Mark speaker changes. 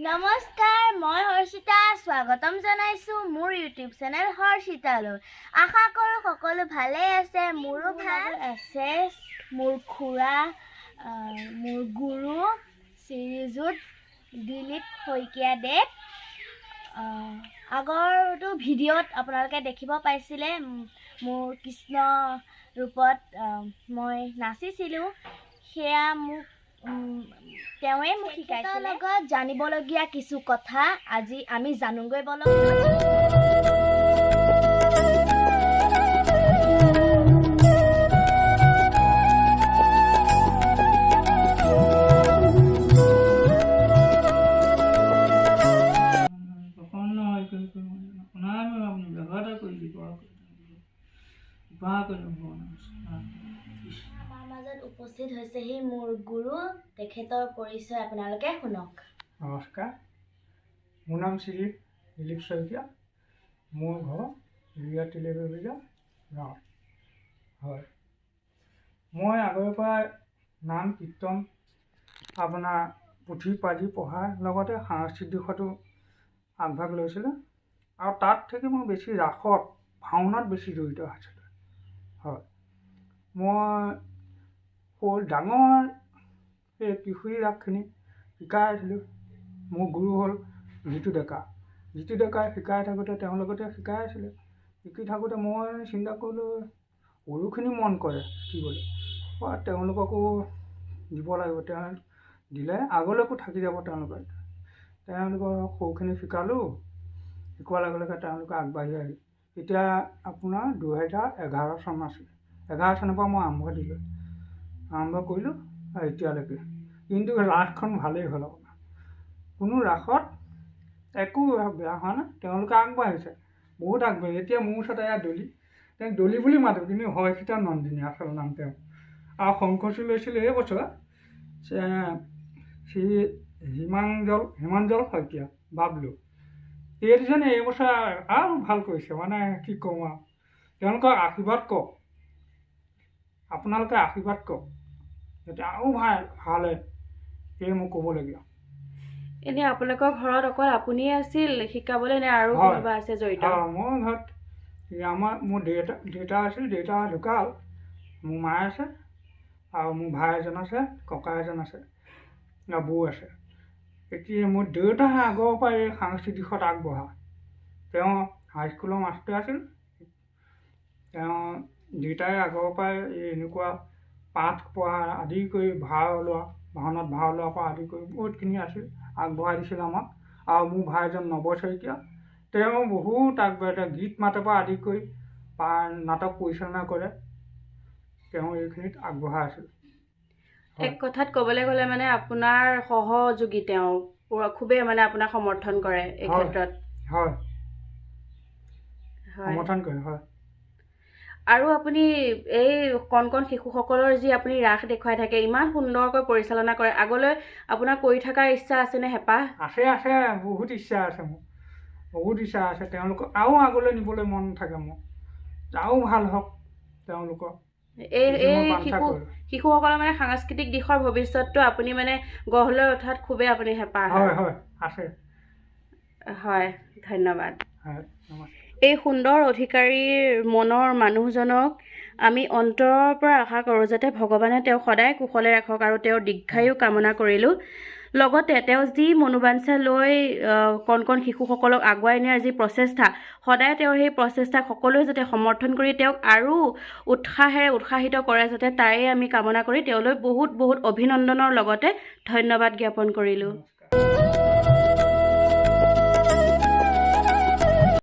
Speaker 1: নমস্কাৰ, মই হৰ্ষিতা। স্বাগতম জনাইছোঁ মোৰ ইউটিউব চেনেল হৰ্ষিতালৈ। আশা কৰোঁ সকলো ভালেই আছে। মোৰো ভাল আছে। মোৰ খুৰা, মোৰ গুৰু শ্ৰীযুত দিলীপ শইকীয়া দেৱ। আগৰটো ভিডিঅ'ত আপোনালোকে দেখিব পাইছিলে, মোৰ কৃষ্ণ ৰূপত মই নাচিছিলোঁ। সেয়া মোক তেওঁৱে মোক শিকাইছিলে। লগত জানিবলগীয়া কিছু কথা আজি আমি জানোগৈ বলকচোন।
Speaker 2: প্ৰসন্ন হৈ কৰি আপোনাৰ আপুনি জগতে কৰি দিব, কৃপা কৰি ভগৱান।
Speaker 1: আমাৰ মাজত উপস্থিত হৈছেহি মোৰ গুৰু। তেখেতৰ পৰিচয় আপোনালোকে শুনক।
Speaker 2: নমস্কাৰ, মোৰ নাম শ্ৰী দিলীপ শইকীয়া। মোৰ ঘৰ ৰিয়া তিলেবেবিজা গাঁৱত হয়। মই আগৰে পৰাই নাম কীৰ্তন, আপোনাৰ পুথি পাজি পঢ়াৰ লগতে সাংস্কৃতিক দিশতো আগভাগ লৈছিলোঁ আৰু তাত থাকি মই বেছি ৰাসত, ভাওনাত বেছি জড়িত আছিলোঁ হয়। মই সৰু ডাঙৰ এই কিশোৰী ৰাসখিনি শিকাই আছিলোঁ। মোৰ গুৰু হ'ল জিতু ডেকা। জিতু ডেকাই শিকাই থাকোঁতে তেওঁৰ লগতে শিকাই আছিলে। শিকি থাকোঁতে মই চিন্তা কৰিলোঁ, সৰুখিনি মন কৰে শিকিবলৈ, তেওঁলোককো দিব লাগিব, তেওঁ দিলে আগলৈকো থাকি যাব। তেওঁলোকৰ সৰুখিনি শিকালোঁ। শিকোৱাৰ লগে লগে তেওঁলোকে আগবাঢ়ি আহিল। তেতিয়া আপোনাৰ 2011 চন আছিল। 11 চনৰ পৰা মই আৰম্ভ দিলোঁ, আৰম্ভ কৰিলোঁ আৰু এতিয়ালৈকে। কিন্তু ৰাসখন ভালেই হ'ল আপোনাৰ, কোনো ৰাসত একো বেয়া হোৱা নাই। তেওঁলোকে আগবাঢ়িছে, বহুত আগবাঢ়িছে। এতিয়া মোৰ ওচৰত এয়া দলি, তেওঁক দলি বুলি মাতোঁ, কিন্তু হৰ্ষিতা নন্দিনী আচল নাম তেওঁ। আৰু শংখচূড় লৈছিলে এই বছৰ শ্ৰী হিমাঞ্জল শইকীয়া বাবলু। এই দুজনে এইবছৰ আৰু ভাল কৰিছে, মানে কি ক'ম আৰু। তেওঁলোকক আশীৰ্বাদ কৰক, আপোনালোকে আশীৰ্বাদ কৰক যাতে আৰু ভাল ভাল হয়, সেয়ে মোৰ ক'বলগীয়া।
Speaker 3: এনেই আপোনালোকৰ ঘৰত অকল আপুনিয়ে আছিল শিকাবলৈ নে আৰু
Speaker 2: হয়।
Speaker 3: কোনোবা আছে জড়িত?
Speaker 2: হয়, মোৰ ঘৰত এই আমাৰ মোৰ দেউতা আছিল, দেউতা ঢুকাল। মোৰ মা আছে আৰু মোৰ ভাই এজন আছে, ককা এজন আছে আৰু বৌ আছে। এতিয়া মোৰ দেউতাহে আগৰ পৰাই এই সাংস্কৃতিক দিশত আগবঢ়া। তেওঁ হাইস্কুলৰ মাষ্টৰ আছিল। তেওঁ দেউতাই আগৰ পৰাই এই এনেকুৱা পাঠ পঢ়া আদি কৰি ভাও লোৱা, ভাওনাত ভাও লোৱাৰ পৰা আদি কৰি বহুতখিনি আছিল, আগবঢ়াই দিছিল আমাক। আৰু মোৰ ভাইজন নৱ শইকীয়া, তেওঁ বহুত আগবাঢ়ে। তেওঁ গীত মাতৰ পৰা আদি কৰি নাটক পৰিচালনা কৰে। তেওঁ এইখিনিত আগবঢ়া আছিল।
Speaker 3: এক কথাত ক'বলৈ গ'লে মানে আপোনাৰ সহযোগী তেওঁ, খুবেই মানে আপোনাক সমৰ্থন কৰে এই
Speaker 2: হয়।
Speaker 3: ক্ষেত্ৰত।
Speaker 2: হয়।
Speaker 3: হয়।
Speaker 2: সমৰ্থন কৰে, হয়।
Speaker 3: আৰু আপুনি এই কণ কণ শিশুসকলৰ যি আপুনি ৰাস দেখুৱাই থাকে, ইমান সুন্দৰকৈ পৰিচালনা কৰে, আগলৈ আপোনাৰ কৰি থকাৰ ইচ্ছা আছেনে, হেঁপাহ?
Speaker 2: আছে আছে, বহুত ইচ্ছা আছে মোৰ, বহুত ইচ্ছা আছে। তেওঁলোকক আৰু আগলৈ নিবলৈ মন থাকে মোৰ, আৰু ভাল হওক তেওঁলোকৰ।
Speaker 3: এই
Speaker 2: সেইটো মই
Speaker 3: এই
Speaker 2: বাঞ্ছা
Speaker 3: শিশু
Speaker 2: কৰোঁ।
Speaker 3: শিশুসকলৰ মানে সাংস্কৃতিক দিশৰ ভৱিষ্যতটো আপুনি মানে গঢ় লৈ উঠাত খুবেই আপুনি হেঁপাহ?
Speaker 2: হয় হয়, আছে।
Speaker 3: হয়, ধন্যবাদ।
Speaker 2: হয়, নমস্কাৰ।
Speaker 3: এই সুন্দৰ অধিকাৰীৰ মনৰ মানুহজনক আমি অন্তৰৰ পৰা আশা কৰোঁ যাতে ভগৱানে তেওঁক সদায় কুশলে ৰাখক আৰু তেওঁৰ দীৰ্ঘায়ু কামনা কৰিলোঁ। লগতে তেওঁ যি মনোবাঞ্ছা লৈ কণ কণ শিশুসকলক আগুৱাই নিয়াৰ যি প্ৰচেষ্টা, সদায় তেওঁৰ সেই প্ৰচেষ্টাক সকলোৱে যাতে সমৰ্থন কৰি তেওঁক আৰু উৎসাহেৰে উৎসাহিত কৰে যাতে, তাৰেই আমি কামনা কৰি তেওঁলৈ বহুত বহুত অভিনন্দনৰ লগতে ধন্যবাদ জ্ঞাপন কৰিলোঁ।